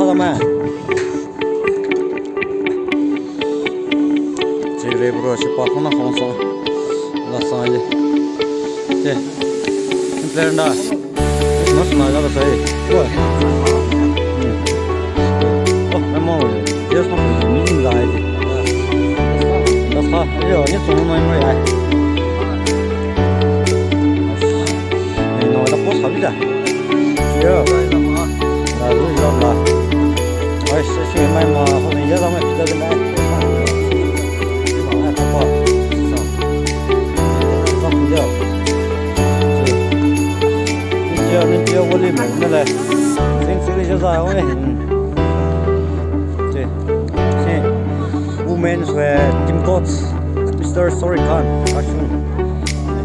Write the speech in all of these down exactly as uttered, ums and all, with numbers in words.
Lama. Chi re bro, chi pa khona khong song. La song ye. Che. Player na. Mas ma ga sai. Ko. Hmm. Oh, amo. Yes, ma. Meeting ga ai. Das ha. Yo, ni song mai mai ai. Ni no da post ha bi da. Yo. Da lu lo la. Ai, se se mai ma, ho ni ya da mai da da. Ma ai pa pa. Sa. Sa mu ya. Ni ya ni ya wo li mo na le. Sing sing ya za wo ni. Che. Che. Women's wear team coach, Mister Sori Khan, Kashung.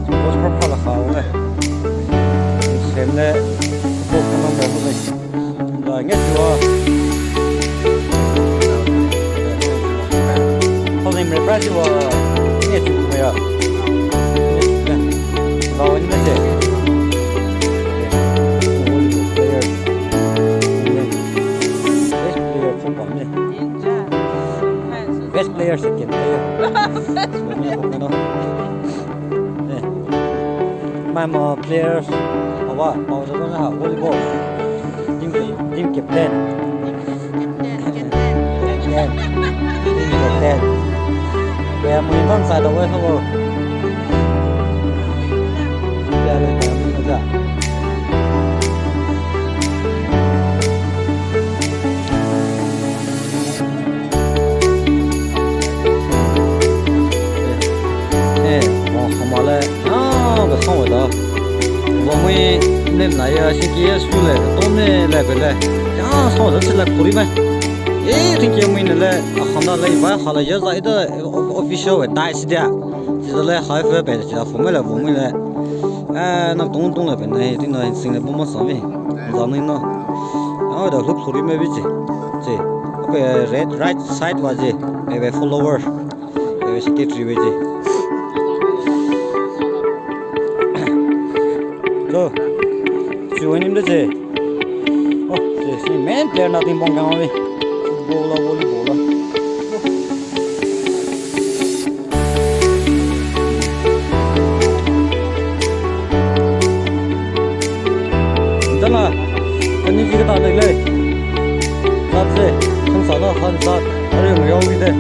Team coach pha pha la kha wo le. Sem le, football khanang ba le. La nge chua. Hau ni me prize wa nge chu me ya. Nge chu me. Ba wa ni me che. Volleyball player. Best player for me. Best player, second player. Eh. Mai ma players, awa, pao sa na ha, volleyball. Team, team captain. Captain. Team captain. Kaya mo yung sa daw sa ko. Kaya mo yung sa. Eh, wa khamale, ah, ba song wa da. Wa mui nem na ya, shi ki ya su le, to ne le be le. Ya, song da chi le kuri me. Eh, thank you mui ne le, a khana le, ba khala ya za ida official we dai si dia. Chi le, hai fe be, chi la fu me le, fu me le. Eh, na tong tong le be, na, ting na, sing le, bo ma sa mi. Za ni na. Ah, da hluk kuri me bi chi. Chi. Be red, right side wa chi. Be, be follower. Secretary we chi. Lo. Chi wui nim da chi. Oh, chi, chi main player na ting bong kang ni. Football la, volleyball la. Dala, ani ji ka ta le le. Sa chi, kang sa na, kang sa. Are mo yong ni de.